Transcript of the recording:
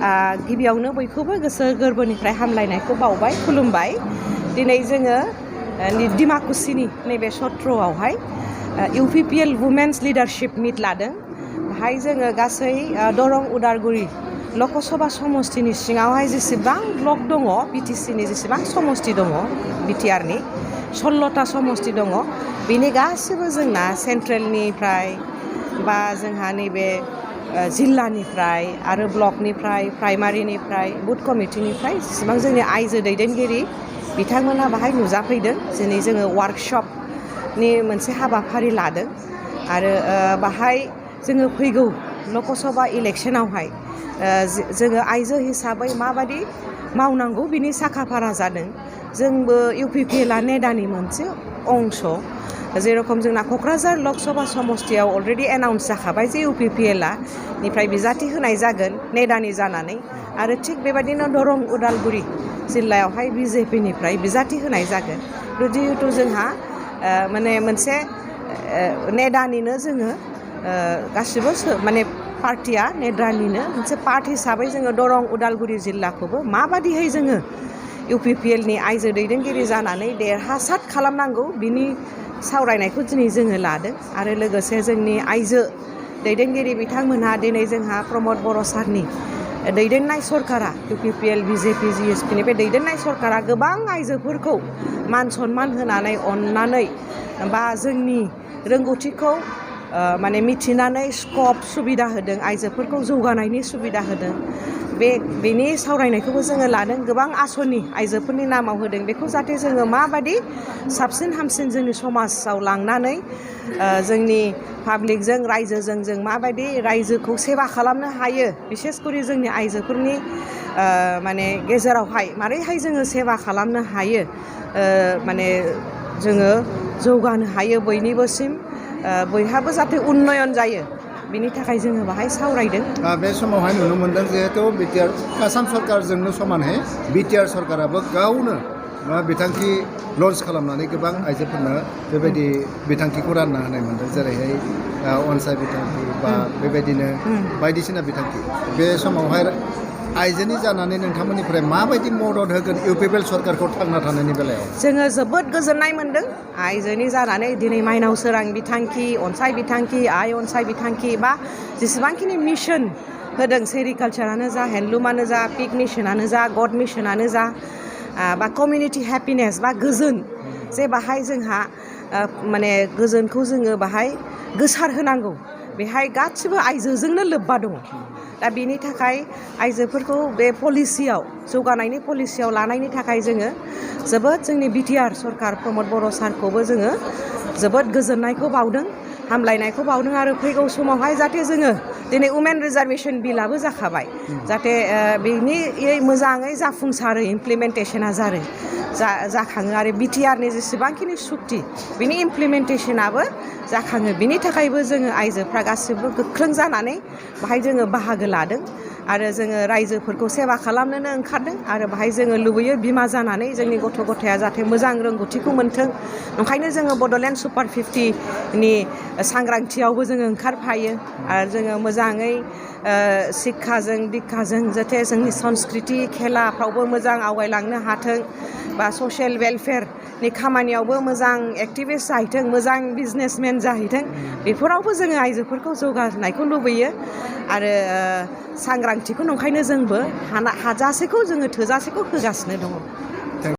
गिबियावनो बयखौबो गोसो गोरबोनिफ्राय हामलायनायखौ बावबाय खुलुमबाय दिनै जोङो डिमाकुसिनि नैबे सत्रआवहाय UPPL वुमेन्स लिडारशिप मिट लादों बेहाय जोङो गासै दरं उदालगुरि लकसभा समस्तिनि सिङावहाय जेसेबां ब्लक दङ BTCनि जेसेबां समस्ति दङ BTRनि 16टा समस्ति दङ बेनि गासिबो जोंना सेन्ट्रेलनिफ्राय बा जोंहा नैबे जिल्लानिफ्राय आरो ब्लकनिफ्राय प्राइमारिनिफ्राय बुथ कमिटिनिफ्राय जेसेबां जोंनि आइजो दैदेनगिरि बिथांमोना बाहाय नुजाफैदों दिनै जोङो वार्कशपनि मोनसे हाबाफारि लादों आरो बाहाय जोङो फैगौ लकसभा इलेक्शनावहाय जोङो आइजो हिसाबै माबादि मावनांगौ बिनि साखाफारा जादों जोंबो UPPLआ नेडानि मोनसे अंश जेरखम जोंना क'क्राझार लकसभा समस्तियाव अलरेडि एनाउन्स जाखाबाय जे UPPLआ निफ्राय बिजाथि होनाय जागोन नेडानि जानानै आरो थिग बेबायदिनो दरं उदालगुरि जिल्लायावहाय BJPनिफ्राय बिजाथि होनाय जागोन जिहेतु जोंहा माने मोनसे नेडानिनो जोङो गासिबो माने पार्टिया नेडानिनो मोनसे पार्ट हिसाबै जोङो दरं उदालगुरि जिल्लाखौबो माबादिहाय जोङो UPPLनि आइजो दैदेनगिरि जानानै देरहासार खालामनांगौ बिनि सावरायनायखौ दिनै जोङो लादों आरो लोगोसे जोंनि आइजो दैदेनगिरि बिथांमोनहा दिनै जोंहा प्रमद बर' सारनि दैदेननाय सरकारा UPPL BJP GSPनि बे दैदेननाय सरकारा गोबां आइजोफोरखौ मान सनमान होनानै अननानै बा जोंनि रोंगौथिखौ माने मिथिनानै स्कप सुबिदा होदों आइजोफोरखौ जौगानायनि सुबिदा होदों बेनि सावरायनायखौबो जोङो लादों गोबां आसनि आइजोफोरनि नामाव होदों बेखौ जाहाथे जोङो माबादि साबसिन हामसिन जोंनि समाजाव लांनानै जोंनि पाब्लिकजों रायजोजों जों माबायदि रायजोखौ सेवा खालामनो हायो बिसेसकरि जोंनि आइजोफोरनि माने गेजेरावहाय मारैहाय जोङो सेवा खालामनो हायो माने जोङो जौगानो हायो बयनिबोसिम बयहाबो जाहाथे उन्नयन जायो बिनि थाखाय जोङो बाहाय सावरायदों बे समावहाय नुनो मोनदों जिहेतु BTR आसाम सरकारजोंनो समानहै BTR सरकाराबो गावनो बिथांखि लन्च खालामनानै गोबां आइजोफोरनो बेबायदि बिथांखिखौ रानना होनाय मोनदों जेरैहाय अनसाय बिथांखि बा बेबायदिनो बायदिसिना बिथांखि बे समावहाय आइजोनि जानानै नोंथांमोननिफ्राय माबायदि मदद होगोन UPPL सरकारखौ थांना थानायनि बेलायाव जोङो जोबोद गोजोननाय मोनदों आइजोनि जानानै दिनै माइनाव सोरां बिथांखि अनसाय बिथांखि आइ अनसाय बिथांखि बा जेसेबांखिनि मिशन होदों सेरिकालचारानो जा हेन्डलुमानो जा पिक मिशनानो जा गड मिशनानो जा बा कमिउनिटि हेपिनेस बा गोजोन जे बाहाय जोंहा माने गोजोनखौ जोङो बाहाय गोसार होनांगौ बेहाय गासिबो आइजोजोंनो लोब्बा दङ दा बेनि थाखाय आइजोफोरखौ बे पलिसियाव जौगानायनि पलिसियाव लानायनि थाखाय जोङो जोबोद जोंनि BTR सरकार प्रमद बर' सारखौबो जोङो जोबोद गोजोननायखौ बावदों हामलायनायखौ बावदों आरो फैगौ समावहाय जाहाथे जोङो दिनै वुमेन रिजार्भेसन बिलआबो जाखाबाय जाहाथे बेनि मोजाङै जाफुंसारो इमप्लिमेन्टेसना जाखाङो आरो BTRनि जेसेबांखिनि सुक्ति बिनि इमप्लिमेन्टेसनाबो जाखाङो बिनि थाखायबो जोङो आइजोफ्रा गासिबो गोख्रों जानानै बाहाय जोङो बाहागो लादों आरो जोङो रायजोफोरखौ सेवा खालामनोनो ओंखारदों आरो बाहाय जोङो लुबैयो बिमा जानानै जोंनि गथ' गथाया जाहाथे मोजां रोंगौथिखौ मोन्थों ओंखायनो जोङो बड'लेण्ड सुपार 50नि सांग्रांथियावबो जोङो ओंखारफायो आरो जोङो मोजाङै शिक्षाजों दिक्षाजों जाहाथे जोंनि संस्कृति खेलाफ्रावबो मोजां आवगायलांनो हाथों बा ससियेल वेलफेयारनि खामानियावबो मोजां एक्टिभिस्ट जाहैथों मोजां बिजनेसमेन जाहैथों बेफोरावबो जोङो आइजोफोरखौ जौगानायखौ लुबैयो आरो सांग्रांथिखौ ओंखायनो जोंबो हाजासेखौ जोङो थोजासेखौ होगासिनो दङ